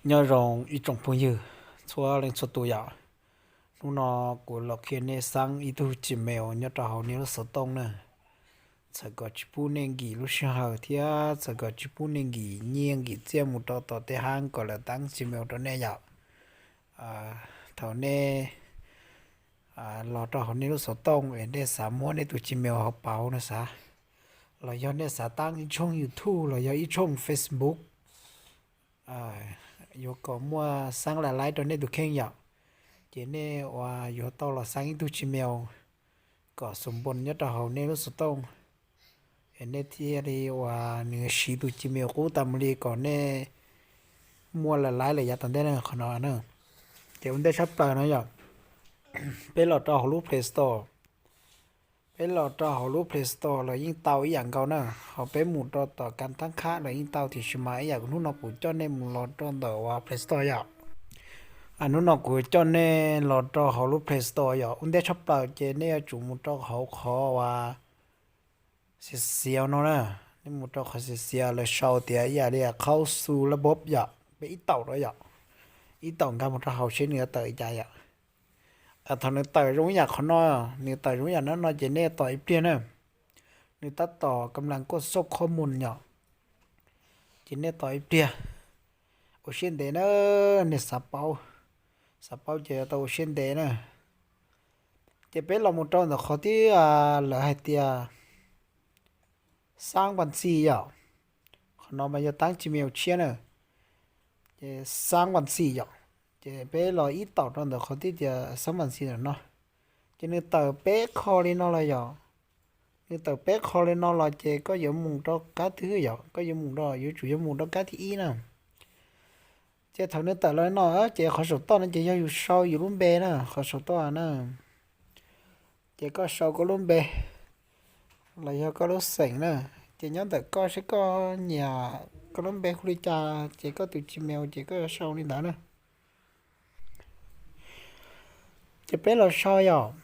Nyob zoo ib tsoom phooj ywg txhua leej txhua tus yom. Hnub no kuv los qhia nej xaab ib tug Gmail nyob rau hauv nej lub xov tooj na. Txawm kom tsis pub nej nkim lub sij hawm thiab txawm kom tsis pub nej nkim nyiaj nkim txiaj mus rau tom tej hab kom lawv taab Gmail rau nej yom. Thaum nej los rau hauv nej lub xov tooj es nej xav muab nej tus Gmail hauv pauv no xav, los yog nej xav taab ib tshooj YouTube los yog ib tshooj Facebook, yuav kom muaj xaab la laib rau nej tus kheej yom, ces nej ua yuav tau los xaab ib tug Gmail kom xoo npoo nyob rau hauv nej lub xov tooj, es nej thiaj li uas nws siv tus Gmail qub tas mus li kom nej muaj la laib lawm yav tom ntej na qhov no na. Ces ua ntej tshaj plaws no yom, peb los rau hauv lub Play Store. Peb los rau hauv lub Play Store los yeej tau ib yam nkaus na, ho peb mus rau tom kas taab khab los yeej tau, tiam sis mas ib yam hnub no kuv coj nej mus los rau ntawm uas Play Store yom. Hnub no kuv coj nej los rau hauv lub Play Store yom, ua ntej tshaj plaws ces nej yuav tsum mus rau hauv qhov uas xiav xiav no na. Nej mus rau qhov xiav xiav lawv sau tias ib yam li qhaub xu lab bob yom, peb ib taum rau yom, ib taum nkag mus rau hauv seb nws yuav tawm li cas yom. Thaum nws tawm zoo ib yam qhov no, nws tawm zoo ib yam no no ces nej tos ib pliag na. Nws tab tom kam las kuaj xauj qhob mus yom, ces nej tos ib pliag. Ua siab ntev na, nej xav paub, xav paub ces tau ua siab ntev na. Ces peb los mus rau ntawm qhov tib lawv hais tias xaab vas ntxi yom. Qhov no mas yog taab Gmail tshiab na, ces xaab vas ntxi yom. Ces peb los ib taum rau ntawm qhov tib tias xaab vas ntxi ntawm no, ces nws tawm peb qho li no los yom. Nws tawm peb qho li no los ces koj yuav mus rau kab twg yom, koj yuav mus rau, yuav tsum yuav mus rau kab thib ib na. Ces thaum nws tawm los no ces qhov saum toj no ces yog yus sau yus lub npe na, qhov saum toj na. Ces koj sau koj lub npe los yog koj lub xeem na, ces nyob ntawm koj seb koj nyiam koj lub npe hu li cas ces koj tus Gmail ces koj yuav sau li ntawd na. Ces peb los sau yom,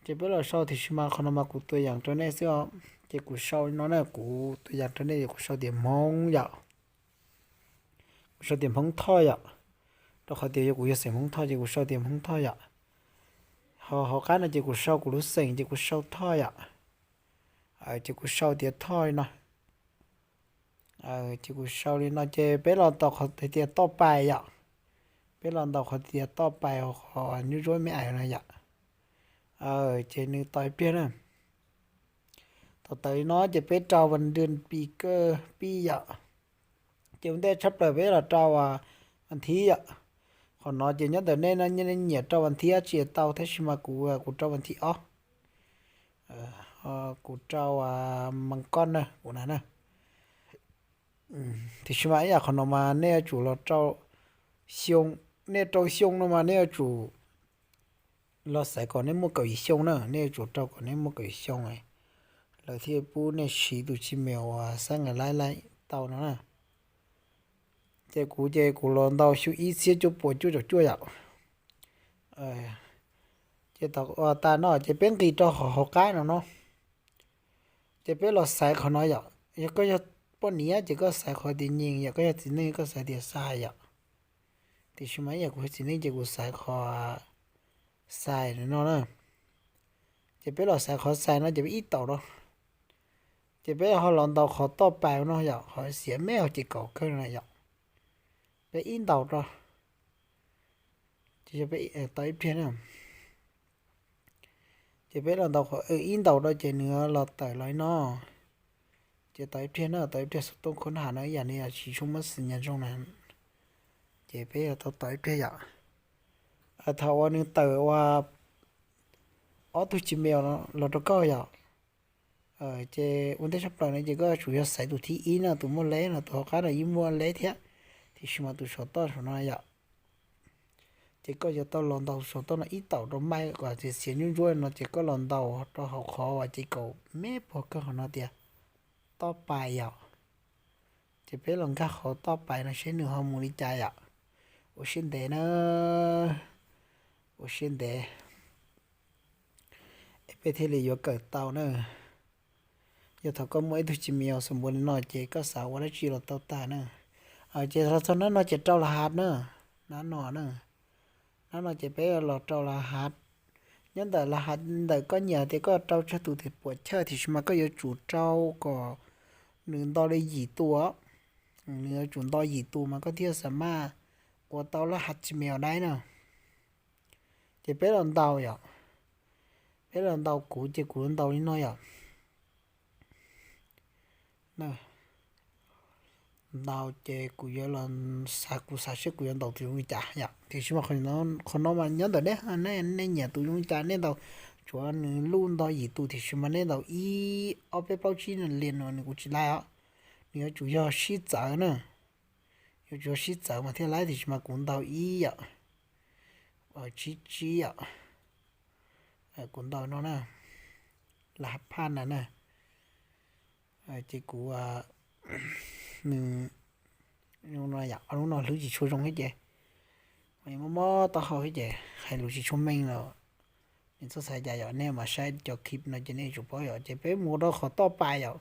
ces peb los sau tiam sis mas qhov no mas kuv tua yam rau nej xwb os. Ces kuv sau li no na, kuv tua yam rau nej, kuv sau tias Hmoob yom. Kuv sau tias Hmoob Thoj yom, rau qhov tias yog kuv yog xeem Hmoob Thoj ces kuv sau tias Hmoob Thoj yom. Ho hauv qab no ces kuv sau kuv lub xeem ces kuv sau Thoj yom. Ces kuv sau tias Thoj li no. Ces kuv sau li no ces peb los ntaus qhov tias toj pais yom. Peb los ntaus qhov tias toj pais qhov nyuaj ntsuab me ais no yom. Ces nws tos ib pliag na. Thaum tawm li no ces peb rau vas dwm pis kawg pib yom. Ces ua ntej tshaj plaws peb los rau vas thib yom. Qhov no ces nyob ntawm nej no nyiam rau vas thib dab tsi tau, tab sis mas kuv, kuv rau vas thib ob. Kuv rau mas koj na, kuv na na. Tiam sis mas ib yam qhov no mas nej yuav tsum los rau xyoo, nej rau xyoo no mas nej yuav tsum los xaiv kom nej muaj kaum yim xyoo na, nej yuav tsum rau kom nej muaj kaum yim xyoo, lawv thiaj pub nej siv tus Gmail uas xab nqa laib laib tau no na. Ces kuv ces kuv los ntau xyoo ib txhiab cuaj puas cuaj caum cuaj yom. Ces tau tas no ces peb nqis rau hauv qab no no. Ces peb los xaiv qhov no yom, yog koj yog poj niam ces koj xaiv qhov tias nyeem yom, koj yog txiv neej koj xaiv tias xais yom. Tiam sis mas ib yam kuv yog txiv neej ces kuv xaiv qhov xais no na. Ces peb los xaiv qhov xais no ces peb ib taum rau. Ces peb ho los ntaus qhov toj pais no yom, qhov xiav me hauv ces kaum kawg no yom. Peb ib ntaus rau. Ces yog peb tau ib pliag na. Ces peb los ntaus qhov ib ntaus rau ces nws los tawm los li no. Ces tau ib pliag na, tau ib pliag xov tooj khaub ncaws no ib yam li tsis tshua muaj xim nyas zoo na. Ces peb tau tau ib pliag yom. Thaum uas nws tawm ua ob tug Gmail los rau koj yom. Ces ua ntej tshaj plaws no ces koj yuav tsum yog xaiv tus thib ib no, tus muaj leb no, tus hauv qab no yeej muaj leb thiab, tiam sis mas tus saum toj saum no yom. Ces koj yuav tau los ntaus saum toj no ib taum rau maij kom xiav xiav ntsuab ntsuab no ces koj los ntaus rau hauv qhov uas ces kaum me puag kawg hauv no tias toj pais yom. Ces peb los nkag qhov toj pais no seb nws ho mus li cas yom. Ua siab ntev na, ua siab ntev es peb thiaj li yuav kawm tau na. Yog thaum koj muaj ib tug Gmail xov npuas li no ces koj xav ua dab tsi los tau tag na. Ces los txog nab no ces rau las hav na, nab no na, nab no ces peb los rau las hav. Nyob ntawm las hav ntawm koj nyiam tias koj rau tsawg tus tias puam chawj, tiam sis mas koj yuav tsum rau kom nws nto li yim tus, nws yuav tsum nto yim tus mas koj thiaj xam maj ua tau las hav Gmail dai na. Ces peb los ntaus yom, peb los ntaus kuv ces kuv ntaus li no yom. Ntaus ces kuv yuav los xav, kuv xav seb kuv yuav ntaus tus zoo li cas yom. Tiam sis mas qhov no mas nyob ntawm nej, nej nyiam tus zoo li cas nej ntaus, tsuav nws luj nto yim tus, tiam sis mas nej ntaus ib ob peb plaub tsib li no nws kuj tsis laib os. Nws yuav tsum yog sib txawv na, yuav tsum yog sib txawv mas thiaj laib, tiam sis mas kuv ntaus ib yom, tsib tsib yom. Kuv ntaus no na, las hav phaj na na. Ces kuv, nws, lub no hlwb tsis tshua zoo thiab ces, mob mob taub hau thiab ces hais lus tsis tshua meej los nej txhob xav cas yom, nej mas saib cov clip no ces nej yuav tsum paub yom. Ces peb mus rau qhov toj pais yom.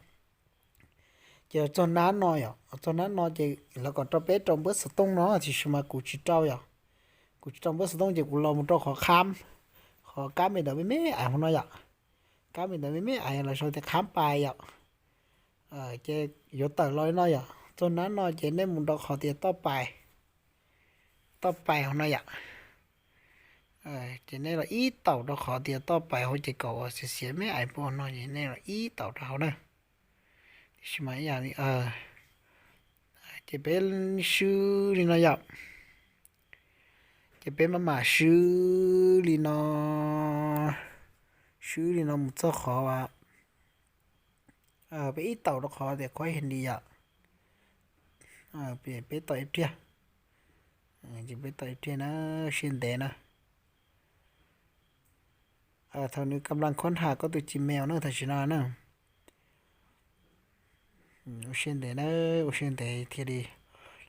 Ces txog nab no yom, txog nab no ces lawv kom rau peb rau npawb xov tooj no, tiam sis mas kuv tsis rau yom. Kuv tsis rau npawb xov tooj ces kuv los mus rau qhov khab, qhov kab me ntawd me me ais hauv no yom. Kab me ntawd me me ais los sau tias khab pais yom. Ces yuav tawm los li no yom, txog nab no ces nej mus rau qhov tias toj pais, toj pais hauv no yom. Ces nej los ib taum rau qhov tias toj pais hauv ces kaum uas xiav xiav me ais puag no ces nej los ib taum rau hauv na. Tiam sis mas ib yam li, ces peb swb li no yom. Ces peb maj mam swb li no, swb li no mus txog qhov, peb ib taum rau qhov tias khuab hendi yom. Peb tau ib pliag, ces peb tau ib pliag na, siab ntev na. Thaum nws kam las khob ham koj tus Gmail na tam sim no na. Ua siab ntev na, ua siab ntev thiaj li.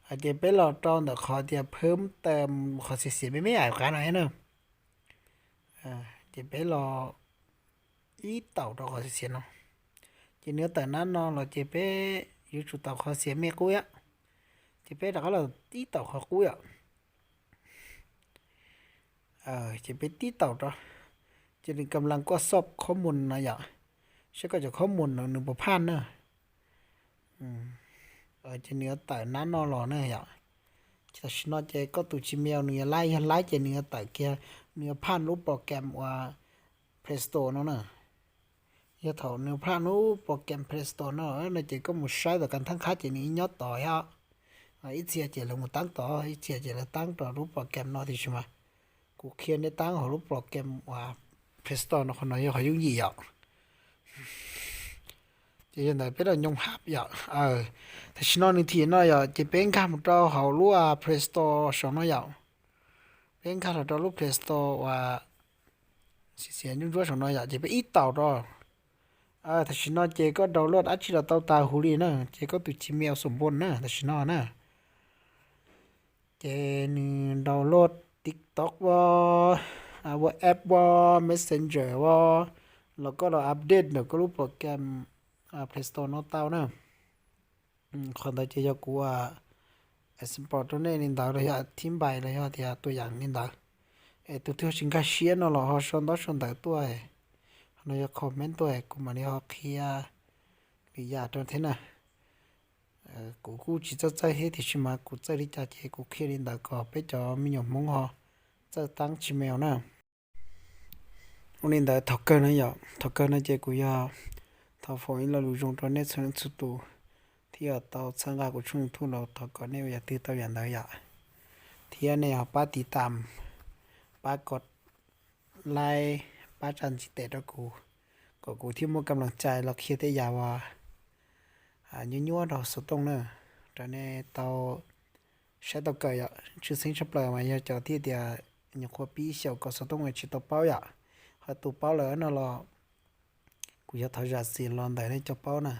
Ces peb los rau ntawm qhov tias phab ta, qhov xiav xiav me me ais qab no thiab na. Ces peb los ib taum rau qhov xiav xiav no. Ces nws yuav tawm nab no los ces peb yuav tsum taus qhov xiav me qub thiab. Ces peb rov qab los ib taum qhov qub yom. Ces peb tib taum rau, ces nws kam las koj xob khob mus no yom, saib koj cov khob mus no nws puas phaj na. Ces nws yuav tawm nab no los na yom. Ces tam sim no ces koj tus Gmail nws yuav laib, yog laib ces nws yuav tawm kiag, nws yuav phaj lub program uas Play Store no na. Yog thaum nws phaj lub program Play Store no no ces koj mus saib tom kav thaj qhab ces nws nyob tod thiab. Ib txhia ces lawv mus tab tom, ib txhia ces lawv tab tom lub program no tiam sis mas kuv qhia nej tab hauv lub program uas Play Store no, qhov no yog qhov yooj yim yom. Ces yog ntawd peb los nyoo hab yom. Tam sim no nws thim no yom, ces peb nkag mus rau hauv lub Play Store saum no yom. Peb nkag los rau lub Play Store uas xiav ntsuab ntsuab saum no yom, ces peb ib taum rau. Tam sim no ces koj download dab tsi los tau tas huv li na, ces koj tus Gmail xom npoo na tam sim no na. Ces nws download TikTok ua, WhatsApp ua, Messenger ua, los koj los update ntawm koj lub program Play Store no tau na. Qhov ntawd ces yog kuv example rau nej li ntawd los yog thib npais los yog tias tus yam li ntawd. Es tus twg tsis nkag siab no los ho sau ntaub sau ntawv tuaj, no yog comment tuaj kuv mam li ho qhia lwm yam rau thiab na. Kuv kuj tsis txawj txawj thiab tiam sis mas kuv txawj li cas ces kuv qhia li ntawd kom peb cov me nyuam Hmoob ho txawj tab Gmail na. Ua li ntawd thaum kawg no yom, thaum kawg no ces kuv yog thov foom ib lo lus zoo rau nej txhua leej txhua tus thiab tau txhawb nqa kuv tshooj YouTube los thov kom nej ua yam twg tau yam ntawd yom. Thiab nej ho pab tiv tam, pab kom laib, pab tsa ntiv tes rau kuv, kom kuv thiaj muaj kam loos cai los qhia tej yam uas nyuaj nyuaj rau xov tooj na, rau nej tau saib tau kawm yom. Tshwj xeeb tshaj plaws mas yog cov thiaj tias nyuam qhuav pib xyaum kom xov tooj tsis tau paub yom, ho tus paub lawm no los kuv yog thov zam txim los ntawm nej cov paub na.